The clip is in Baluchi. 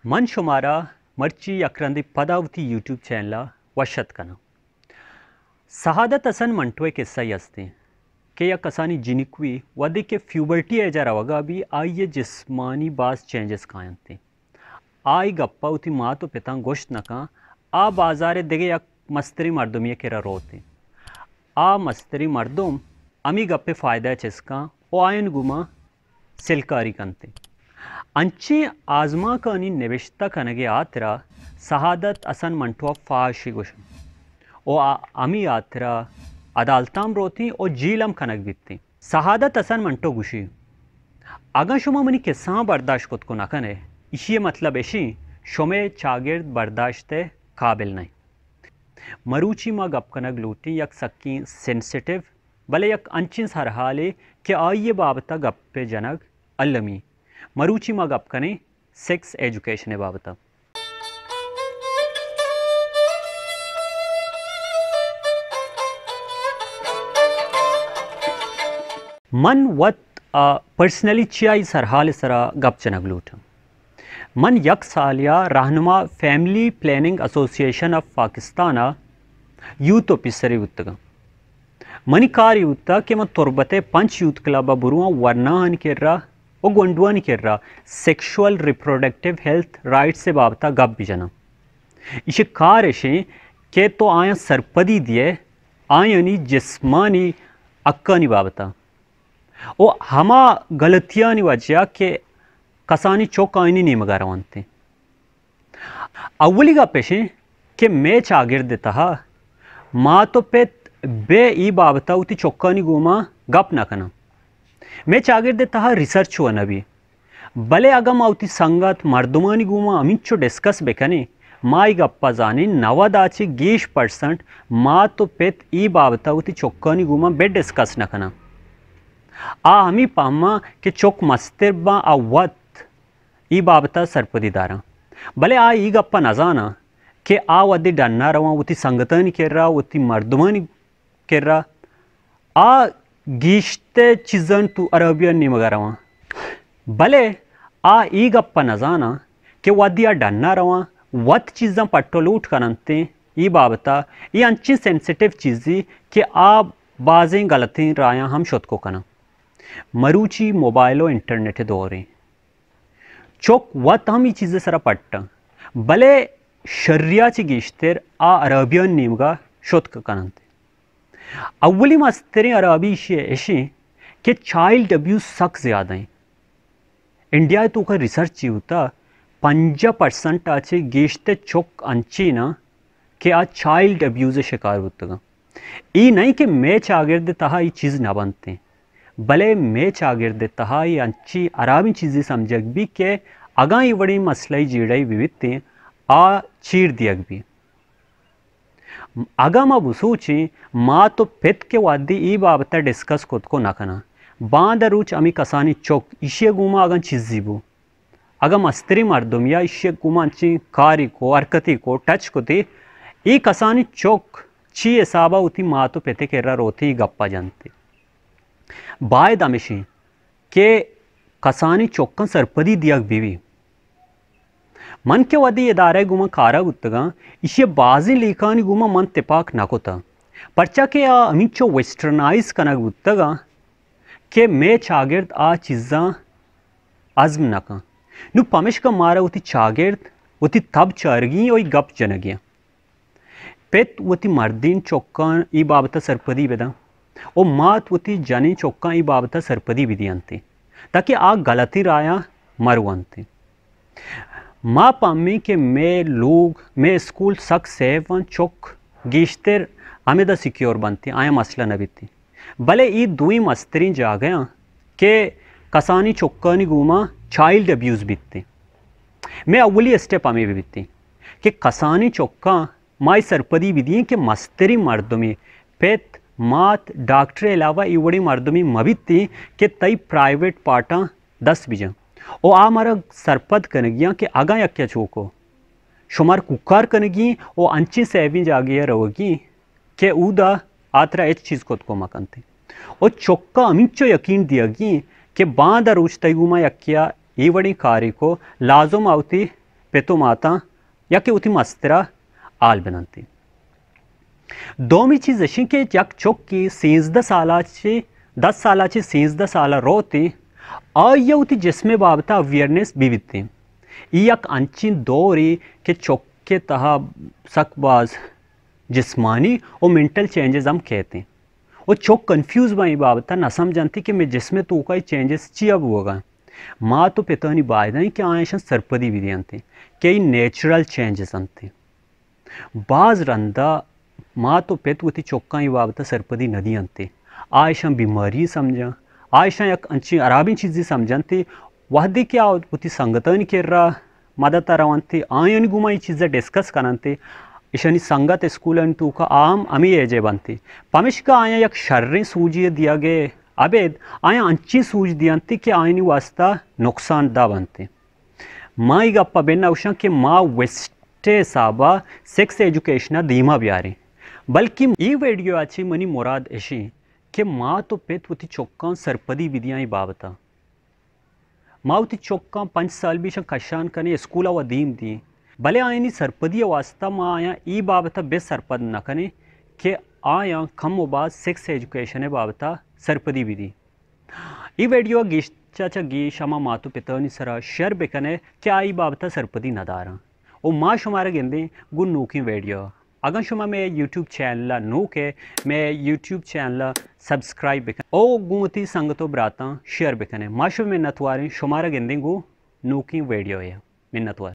من شمارا مرچی یک رندے پدا وتی یوٹیوب چینل ءَ وش اتک کناں۔ سعادت حسن منٹو ءِ قصہ ای ہستیں کہ یک کسانی جنکوی وھدے کہ پیوبرٹی ءِ ایجا روگا بی، آئی ءِ جسمانی باز چینجز کاینت۔ آئی گپا وتی مات و پتاں گوشت نہ کن، آ بازار ءِ دگہ یک مستریں مردمی ءِ کرا روت۔ آ مستریں مردم ہمے گپ ءِ فائدہ ءَ چست کن و آیانی گوما سلکاری کنت۔ انچیں آزمانکانی نبشتہ کنگ ءِ ہاترا سعادت حسن منٹو ءَ فحاشی گوشنت و آ ہمے ہاترا عدالتاں ہم روتیں و جیل ہم کنگ بیتیں۔ سعادت حسن منٹو گوشی، اگاں شما منی قصہاں برداشت کت کن نہ کن ئے، ایشی ءِ مطلب اشیں شمئے چاگرد برداشت ءِ قابل نہ انت۔ مروچی ما گپ کنگ لوٹیں یک سکیں سینسیٹیو بلے یک انچیں سرحالے کہ آئی ءِ بابت ءَ گپ ءِ جنگ المی۔ مروچی ما گپ کنیں سیکس ایجوکیشن ءِ بابت ءَ۔ من وت، آ، پرسنلی چیا ای سرحال ءِ سرا گپ جنگ لوٹاں۔ من یک سالے ءَ رہنما فیملی پلاننگ ایسوسی ایشن آف پاکستان ءِ یوتھ آفیسرے بوتگاں۔ منی کار ای بوتگ کہ من تربت ءِ پنچ یوتھ کلب ءَ برواں، ورناہانی کرا و گونڈوانی کرا سیکشوئل ریپروڈکٹیو ہیلتھ رائٹس ءِ بابت ءَ گپ بجناں۔ ایشی کار اشیں کہ تو آیاں سرپدی دیئے آیانی جسمانی حقانی بابت ءَ و ہما غلطیانی وجہ ءَ کہ کسانیں چک آیانی نیمگ ءَ رونت۔ اولی گپ اشیں کہ مئے چاگرد ءِ تہا مات و پت بہ ای بابت ءَ وتی چکانی گوما گپ نہ کناں۔ مئے چاگرد ءِ تہا ریسرچ و نہ بی، بلے اگاں ما وتی سنگت مردمانی گوما ہمینچو ڈسکس بکنیں، ما ای گپ ءَ زانیں نود ءَ چہ گیش پرسنٹ مات و پت ای بابت ءَ وتی چکانی گوما بہ ڈسکس نہ کناں۔ آ ہمے پہماں کہ چک مستر باں، آ وت ای بابت ءَ سرپدی داراں، بلے آ ای گپ ءَ نزاناں کہ آ وھدے ڈن ءَ رواں وتی سنگتانی کرا، وتی مردمانی کرا، آ گیشتر چیزاں تو ہرابیانی نیمگ ءَ رواں، بلے آ ای گپ ءَ نزاناں کہ وھدے آ ڈن ءَ رواں وت چیزاں پٹ و لوٹ کننت، ای بابت ءَ ای انچیں سینسیٹیو چیزے کہ آ بازیں غلطیں راہاں ہم شتک کناں۔ مروچی موبائل و انٹرنیٹ ءِ دوریں۔ چک وت ہم ای چیز ءِ سرا پٹ انت، بلے شریا چہ گیشتر آ ہرابیانی نیمگا شتک کننت۔ اولی مستریں ہرابی ایشی اشیں کہ چائلڈ ابیوز سک زیادہ انت۔ انڈیا ءِ توکا ریسرچ چی بوتا، پنجاہ پرسنٹ ءَ چہ گیشتر چک انچیں انت کہ آ چائلڈ ابیوز ءِ شکار بوتگاں۔ ای نہ انت کہ مئے چاگرد ءِ تہا ای چیز نہ بنتیں، بلے مئے چاگرد ءِ تہا ای انچیں ہرابیں چیزے سمجھگ بی کہ اگاں ای وڑیں مسئلہ ءِ جیڑہ ای بہ بیتیں، آ چیر دیگ بی۔ اگاں ما بسوچیں، مات و پت کہ وھدے ای بابت ءَ ڈسکس کت کو نہ کناں، باندا روچ ہمے کسانیں چک ایشی ءِ گوما اگاں چیزے بو، اگاں مستریں مردمے ءَ ایشی ءِ گوما انچیں کارے کو، حرکتے کو، ٹچ کتے، اے کسانیں چک چی حساب ءَ وتی مات و پت ءِ کرا روت ءُ اے گپ ءَ جنت؟ باید ہمیش انت کہ کسانیں چکاں سرپدی دیگ بہ بیت۔ من کہ وھدے ادارہ ءِ گوما کار ءَ بوتگاں، ایشی ءِ بازیں لیکہانی گوما من تپاک نہ کتگ، پرچا کہ آ ہمینچو ویسٹرنائز کنگ بوتگاں کہ مئے چاگرد آ چیزاں ہضم نہ کنت۔ نوں پمیشکا مارا وتی چاگرد، وتی تب چارگی ءُ اے گپ جنگی انت۔ پت وتی مردین چکاں اے بابت ءَ سرپدی بدنت ءُ مات وتی جنین چکاں اے بابت ءَ سرپدی بدینت، تاکہ آ غلطیں راہاں مرونت۔ ما پہمیں کہ مئے لوگ، مئے اسکول سک سیف انت، چک گیشتر ہمدا سیکیور بنت، آیاں مسئلہ نہ بیت۔ بلے اے دوئیں مستریں جاگہ انت کہ کسانیں چکانی گوما چائلڈ ابیوز بیت۔ مئے اولی اسٹیپ ہمے بہ بیت کہ کسانیں چکاں ما اے سرپدی بدییں کہ مستریں مردمے، پت، مات، ڈاکٹر ءِ علاوہ اے وڑیں مردمے مہ بیت کہ تئی پرائیویٹ پارٹاں دست بجن۔ ءُ آ مارا سرپد کنگی انت کہ اگاں یکے ءَ چوکو شمار کوکار کنگی ءُ انچیں سیفیں جاگہے ءَ روگی کہ اودا آ ترا ہچ چیز کت کو مہ کنت۔ ءُ چکا ہمینچو یقین دیگی انت کہ باندا روچ تئی گوما یکے ءَ اے وڑیں کارے کو، لازم آ وتی پت و ماتاں یا کہ وتی مسترا حال بدنت۔ دومی چیز اشیں کہ یک چکے سیزدہ سالا چہ، دس سالا چہ سیزدہ سالا روت، آئی ء وتی جسم ء بابت ء اویئرنس بہ بیت۔ ای یک انچیں دورے کہ چک ء تہا سک باز جسمانی و مینٹل چینجز ہم کیت۔ و چک کنفیوز باں ای بابت ء، نہ سمجھنت کہ مئے جسم ء توکا ای چینجز چیا بوگا۔ مات و پتانی بایدہ انت کہ آیاں اشاں سرپدی بدینت کہ ای نیچرل چینجز انت۔ باز رندا مات و پت وتی چکاں ای بابت ء سرپدی نہ دینت۔ آ اشاں بیماری سمجھاں، آ اشاں یک انچیں ہرابیں چیزے سمجھنت۔ وہدے کہ آ وتی سنگتانی کرا مدت ء رونت، آیانی گوما ای چیز ء ڈسکس کننت، اشانی سنگت اسکولانی توکا آ ہم ہمے ایج ء بنت۔ پمشکا آیاں یک شریں سوجے دیگ ء ابید آیاں انچیں سوج دینت کہ آیانی واسطہ نقصان دہ بنت۔ ما ای گپ ء بہ نہ گوشاں کہ ما ویسٹ ء حساب ء سیکس ایجوکیشن ء دیما بیاریں، بلکہ ای ویڈیو ء چہ منی مراد اشیں کہ مات و پت وتی چکاں سرپدی بدیاں ای بابت ء۔ ما وتی چکاں پنچ سال بیشاں کشان کنیں، اسکول ء و دیم دیں، بلے آیانی سرپدی ء واسطہ ما آیاں ای بابت ء بہ سرپد نہ کنیں کہ آیاں کم و باز سیکس ایجوکیشن ء بابت ء سرپدی بدی۔ ای ویڈیو ء گیش چہ چہ گیش ہما مات و پتانی سرا شیئر بکنے کہ آئی بابت ء سرپدی نہ داراں۔ و ما شمارا گندیں گوں نوکیں ویڈیو ء۔ اگاں شما مئے یوٹیوب چینل ء نوک ئے، مئے یوٹیوب چینل ء سبسکرائب بکن او گوں وتی سنگت و براتاں شیئر بکن ئے۔ ما شمئے منتواریں، شمارا گندیں گوں نوکیں ویڈیو ء۔ منتوار۔